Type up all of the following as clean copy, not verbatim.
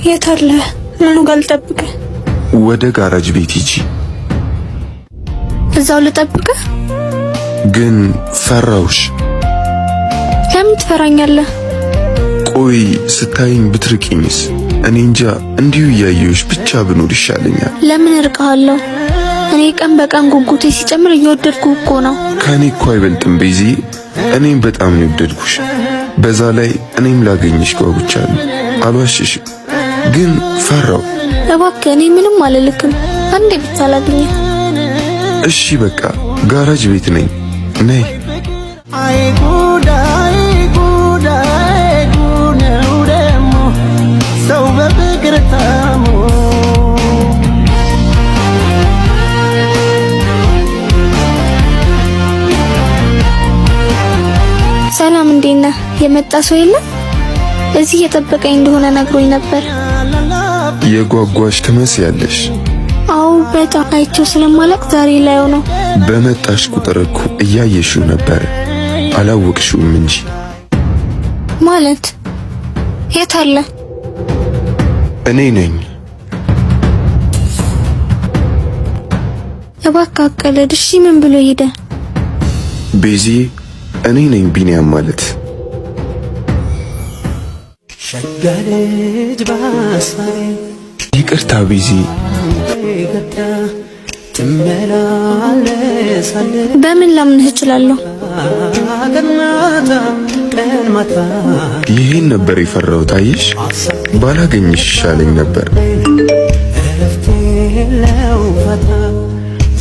የት አለ? ምኑ ጋር ልጠብቅህ? ወደ ጋራጅ ቤት ሂጂ። እዛው ልጠብቅህ? ግን ፈራውሽ። ለምን ትፈራኛለህ? ቆይ ስታይኝ ብትርቂኝስ? እኔ እንጃ፣ እንዲሁ እያየሁሽ ብቻ ብኖር ይሻለኛል። ለምን እርቅሃለሁ? እኔ ቀን በቀን ጉጉቴ ሲጨምር እየወደድኩ እኮ ነው። ከእኔ እኮ አይበልጥም ቤዚ። እኔም በጣም ነው የወደድኩሽ። በዛ ላይ እኔም ላገኝሽ ጓጉቻለሁ። አልዋሽሽም፣ ግን ፈራው። እባክህ እኔ ምንም አልልክም። አንዴ ብቻ ላግኝህ። እሺ በቃ ጋራጅ ቤት ነኝ፣ ነይ። ሰው በፍቅር ታሞ። ሰላም፣ እንዴት ነህ? የመጣ ሰው የለም? እዚህ እየጠበቀኝ እንደሆነ ነግሮኝ ነበር። የጓጓሽ ትመስያለሽ። አዎ በጣም፣ አይቼው ስለማላቅ ዛሬ ላየው ነው። በመጣሽ ቁጥር እኮ እያየሽው ነበር፣ አላወቅሽውም እንጂ። ማለት የት አለ? እኔ ነኝ። እባክህ አትቀልድ። እሺ ምን ብሎ ሄደ? ቤዚ፣ እኔ ነኝ ቢንያም ማለት። ሸጋ ልጅ በሀሳቤ ይቅርታ ቤዚ። ገብታ ትመላለሳለች። በምን ላምንህ እችላለሁ? ቀን ማታ ቀን ማታ። ይህን ነበር የፈራሁት። አየሽ፣ ባላገኝሽ ይሻለኝ ነበር። እረፍት የለው ፋታ፣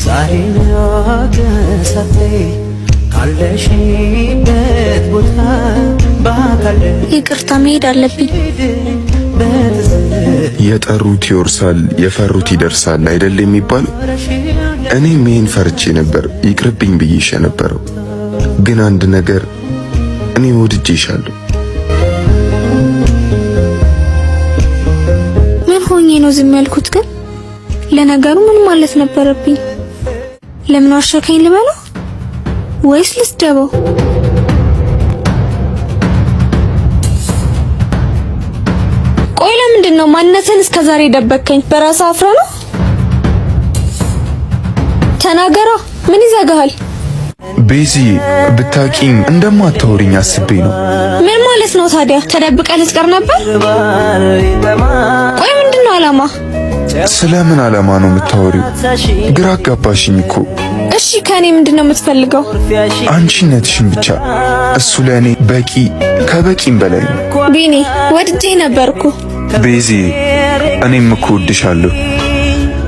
ዛሬ ነገ ሳትይ ካለሽበት ቦታ በአካል ይቅርታ፣ መሄድ አለብኝ። የጠሩት ይወርሳል፣ የፈሩት ይደርሳል አይደል የሚባለው? እኔም ይህን ፈርቼ ነበር ይቅርብኝ ብዬሽ የነበረው። ግን አንድ ነገር፣ እኔ ወድጄሻለሁ። ምን ሆኜ ነው ዝም ያልኩት ግን? ለነገሩ ምን ማለት ነበረብኝ? ለምን ዋሸከኝ ልበለው ወይስ ልስደበው? ቆይ ለምንድን ነው ማንነትህን እስከ ዛሬ ደበቅከኝ? በራስህ አፍረህ ነው? ተናገራ፣ ምን ይዘጋሃል? ቤዚ፣ ብታቂኝ እንደማታወሪኝ አስቤ ነው። ምን ማለት ነው ታዲያ? ተደብቀህ ልትቀር ነበር? ቆይ ምንድን ነው አላማ? ስለምን ዓላማ ነው የምታወሪው? ግራ አጋባሽኝ እኮ። እሺ ከኔ ምንድን ነው የምትፈልገው? አንቺነትሽን ብቻ። እሱ ለእኔ በቂ ከበቂም በላይ ነው። ቢኒ፣ ወድጄህ ነበርኩ። ቤዚ፣ እኔም እኮ እወድሻለሁ፣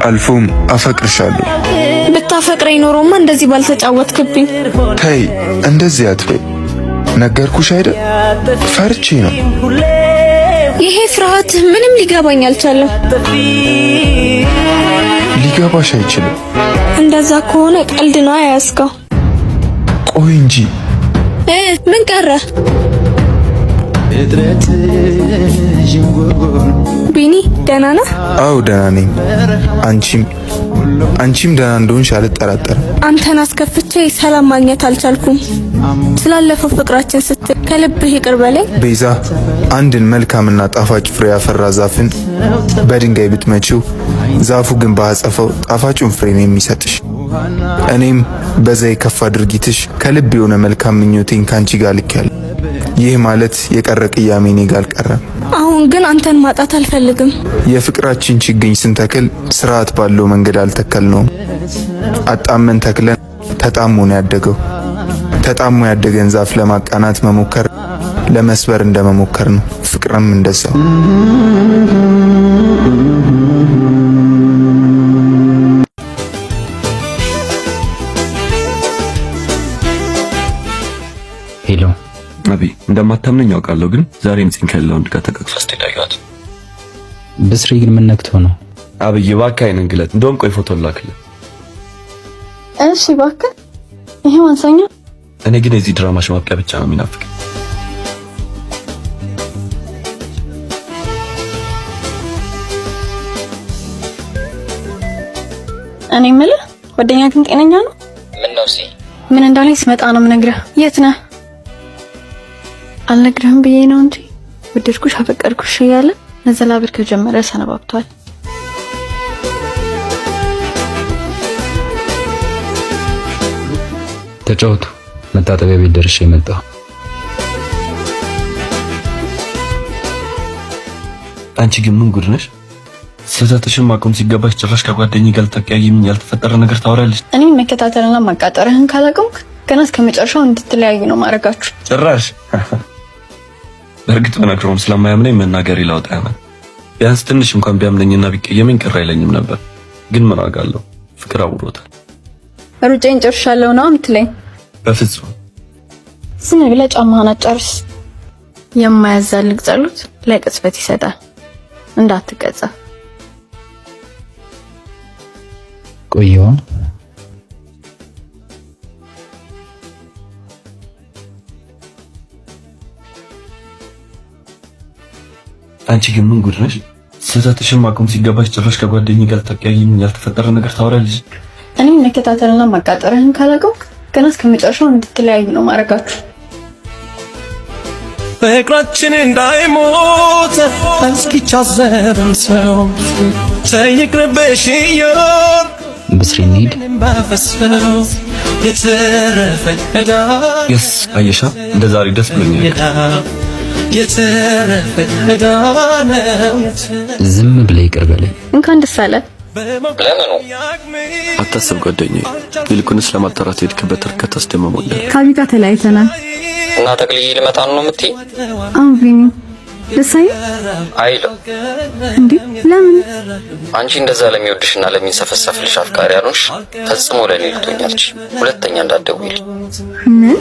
አልፎም አፈቅርሻለሁ። ብታፈቅረኝ ኖሮማ እንደዚህ ባልተጫወትክብኝ። ተይ፣ እንደዚህ አትበይ። ነገርኩሽ አይደል? ፈርቼ ነው። ይሄ ፍርሃት ምንም ሊገባኝ አልቻለም። ሊገባሽ አይችልም። እንደዛ ከሆነ ቀልድ ነው ያያዝከው። ቆይ እንጂ። ምን ቀረ? ቢኒ፣ ደህና ነህ? አዎ ደህና ነኝ። አንቺም ደህና እንደሆንሽ አልጠራጠርም። አንተን አስከፍቼ ሰላም ማግኘት አልቻልኩም። ስላለፈው ፍቅራችን ስትል ከልብህ ይቅር በለኝ። ቤዛ፣ አንድን መልካምና ጣፋጭ ፍሬ ያፈራ ዛፍን በድንጋይ ብትመቺው ዛፉ ግን በአጸፋው ጣፋጩን ፍሬ ነው የሚሰጥሽ። እኔም በዛ የከፋ ድርጊትሽ ከልብ የሆነ መልካም ምኞቴን ካንቺ ጋር ልኬያለሁ። ይህ ማለት የቀረ ቅያሜ እኔ ጋር አልቀረም። አሁን ግን አንተን ማጣት አልፈልግም። የፍቅራችን ችግኝ ስንተክል ስርዓት ባለው መንገድ አልተከልነውም። አጣመን ተክለን ተጣሞ ነው ያደገው። ተጣሞ ያደገን ዛፍ ለማቃናት መሞከር ለመስበር እንደመሞከር ነው። ፍቅርም እንደዛው። Hello። አቢ፣ እንደማታምነኝ ያውቃለሁ፣ ግን ዛሬም ጽን ከሌላ ወንድ ጋር ተቃቅፋ ስትሄድ አየኋት። ብስሪ ግን ምን ነክቶ ነው? አብዬ እባክህ አይንህን ግለጥ። እንደውም ቆይ ፎቶ ላክልህ። እሺ እባክህ፣ ይሄው አንሳኛ። እኔ ግን የዚህ ድራማሽ ማብቂያ ብቻ ነው የሚናፍቅ። እኔ የምልህ ጓደኛ ግን ጤነኛ ነው? ምን ነው ሲ ምን እንዳለኝ ስመጣ ነው የምነግርህ። የት ነህ? አልነግርህም ብዬ ነው እንጂ ወደድኩሽ አፈቀርኩሽ እያለ መዘላበድ ከጀመረ ሰነባብቷል። ተጫወቱ። መታጠቢያ ቤት ደርሼ መጣሁ። አንቺ ግን ምን ጉድ ነሽ? ስህተትሽን ማቆም ሲገባሽ ጭራሽ ከጓደኛዬ ጋር ልታቀያይሚኝ ያልተፈጠረ ነገር ታወሪያለሽ። እኔ መከታተልና ማቃጠርህን ካላቆምክ ገና እስከ መጨረሻው እንድትለያዩ ነው ማድረጋችሁ። ጭራሽ በእርግጥ በነግረውም ስለማያምነኝ መናገር ይላውጣ ያመን ቢያንስ ትንሽ እንኳን ቢያምነኝና ቢቀየመኝ ቅር አይለኝም ነበር። ግን ምን ዋጋ አለው? ፍቅር አውሮታል። ሩጬን ጨርሻለሁ ነው የምትለኝ? በፍጹም። ዝም ብለህ ጫማህን አትጨርስ። የማያዛልቅ ጸሎት ለቅጽበት ይሰጣል። እንዳትቀጸፍ። ቆየዋ። አንቺ ግን ምን ጉድ ነሽ? ስህተትሽን ማቆም ሲገባሽ ጭራሽ ከጓደኛዬ ጋር ልታቀያይሚኝ ያልተፈጠረ ነገር ታወሪያለሽ። እኔ መከታተልና ማቃጠርህን ካላቆምክ ገና እስከ መጨረሻው እንድትለያዩ ነው ማድረጋችሁ። ፍቅራችን እንዳይሞት እስኪቻዘብም ሰው ይቅርብሽ ብስሪ እንሂድ። ባፈሰው የተረፈኝ ዕዳ Yes፣ አየሻ፣ እንደ ዛሬ ደስ ብሎኛል። የተረፈኝ ዕዳ ነው። ዝም ብለህ ይቅር በለኝ። እንኳን ደስ አለ። ለምኑ አታስብ ጓደኛዬ። ይልቁንስ ለማጣራት የሄድክበት ርቀት አስደምሞኛል። ካቢ ጋር ተለያይተናል። እና ጠቅልዬ ልመጣ ነው የምትይ? አሁን ቪኒ ደስ አይልም አይልም። እንዴ? ለምን? አንቺ እንደዛ ለሚወድሽና ለሚንሰፈሰፍልሽ አፍቃሪ ያልሆንሽ ፈጽሞ ለኔ ልትሆኛለሽ። ሁለተኛ እንዳትደውይልኝ። ምን?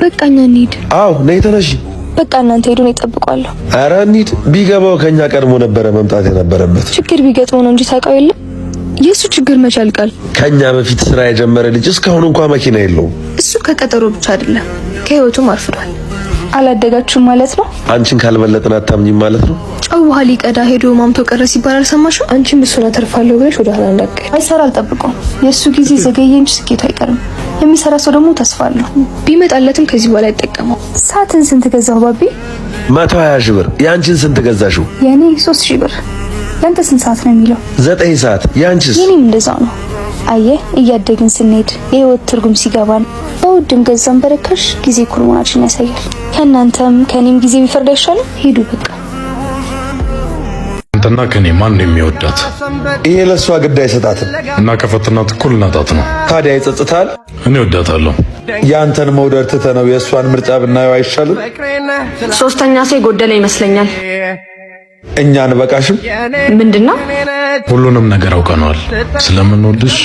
በቃ እኛ እንሂድ። አዎ ነይ ተነሺ። በቃ እናንተ ሄዱን እጠብቀዋለሁ። ኧረ እንሂድ። ቢገባው ከኛ ቀድሞ ነበረ መምጣት የነበረበት። ችግር ቢገጥመው ነው እንጂ ታውቀው የለም የእሱ ችግር መች ያልቃል። ከኛ በፊት ስራ የጀመረ ልጅ እስካሁን እንኳን መኪና የለውም። እሱ ከቀጠሮ ብቻ አይደለም ከህይወቱም አርፍዷል። አላደጋችሁም ማለት ነው። አንቺን ካልበለጥን አታምኝም ማለት ነው። ጨው ውሃ ሊቀዳ ሄዶ ማምቶ ቀረ ሲባል አልሰማሽም? አንቺም እሱን አተርፋለሁ ብለሽ ወደ ኋላ እንዳትቀሪ። አይሰራ አልጠብቀውም። የእሱ ጊዜ ዘገየ እንጂ ስኬቱ አይቀርም። የሚሰራ ሰው ደግሞ ተስፋ አለው። ቢመጣለትም ከዚህ በኋላ አይጠቀመው። ሰዓትን ስንት ገዛሁ ባቢ? 120 ሺህ ብር። የአንቺን ስንት ገዛሽው? የእኔ 3000 ብር። ያንተ ስንት ሰዓት ነው የሚለው? 9 ሰዓት። የአንቺስ? የኔም እንደዛው ነው። አየህ፣ እያደግን ስንሄድ የህይወት ትርጉም ሲገባን በውድም ገዛን በረካሽ ጊዜ እኩል መሆናችንን ያሳያል። ከእናንተም ከእኔም ጊዜ ቢፈርድ አይሻልም? ሂዱ በቃ። አንተና ከኔ ማን ነው የሚወዳት? ይሄ ለእሷ ግድ አይሰጣትም። እና ከፈተናት እኩል እናጣት ነው። ታዲያ ይጸጽታል። እኔ እወዳታለሁ። የአንተን መውደድ ትተነው የእሷን ምርጫ ብናየው አይሻልም? ሶስተኛ ሰው የጎደለ ይመስለኛል። እኛ አንበቃሽም? ምንድነው? ሁሉንም ነገር አውቀነዋል። ስለምንወድሽ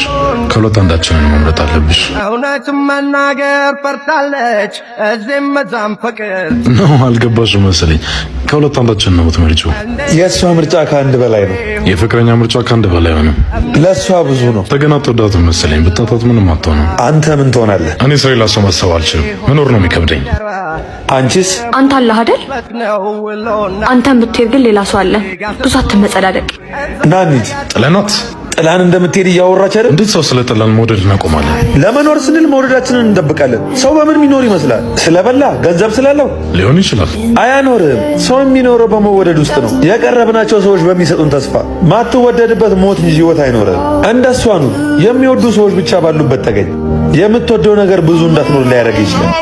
ከሁለት አንዳችንን መምረጥ አለብሽ። እውነትም መናገር ፈርታለች። እዚህም እዛም ፍቅር No፣ አልገባሽም መሰለኝ። ከሁለት አንዳችንን ነው የምትመርጪው። የእሷ ምርጫ ከአንድ በላይ ነው። የፍቅረኛ ምርጫ ከአንድ በላይ አይሆንም። ለእሷ ብዙ ነው። ተገና አትወዳትም መሰለኝ። ብታጣት ምንም አትሆንም። አንተ ምን ትሆናለህ? እኔ ስለሌላ ሰው ማሰብ አልችልም። መኖር ነው የሚከብደኝ። አንቺስ? አንተ አለህ አይደል? አንተን ብትሄድ ግን ሌላ ሰው አለ። ብዙ አትመጸዳደቅ። ና እንሂድ። ጥለናት ጥላን እንደምትሄድ እያወራች አይደል? እንዴት ሰው ስለጠላን መውደድ እናቆማለን? ለመኖር ስንል መውደዳችንን እንደብቃለን። ሰው በምን የሚኖር ይመስላል? ስለበላ ገንዘብ ስላለው ሊሆን ይችላል። አያኖርህም። ሰው የሚኖረው በመወደድ ውስጥ ነው። የቀረብናቸው ሰዎች በሚሰጡን ተስፋ። ማትወደድበት ሞት እንጂ ህይወት አይኖርህም። እንደሷ ኑር። የሚወዱ ሰዎች ብቻ ባሉበት ተገኝ። የምትወደው ነገር ብዙ እንዳትኖር ሊያደርግ ይችላል።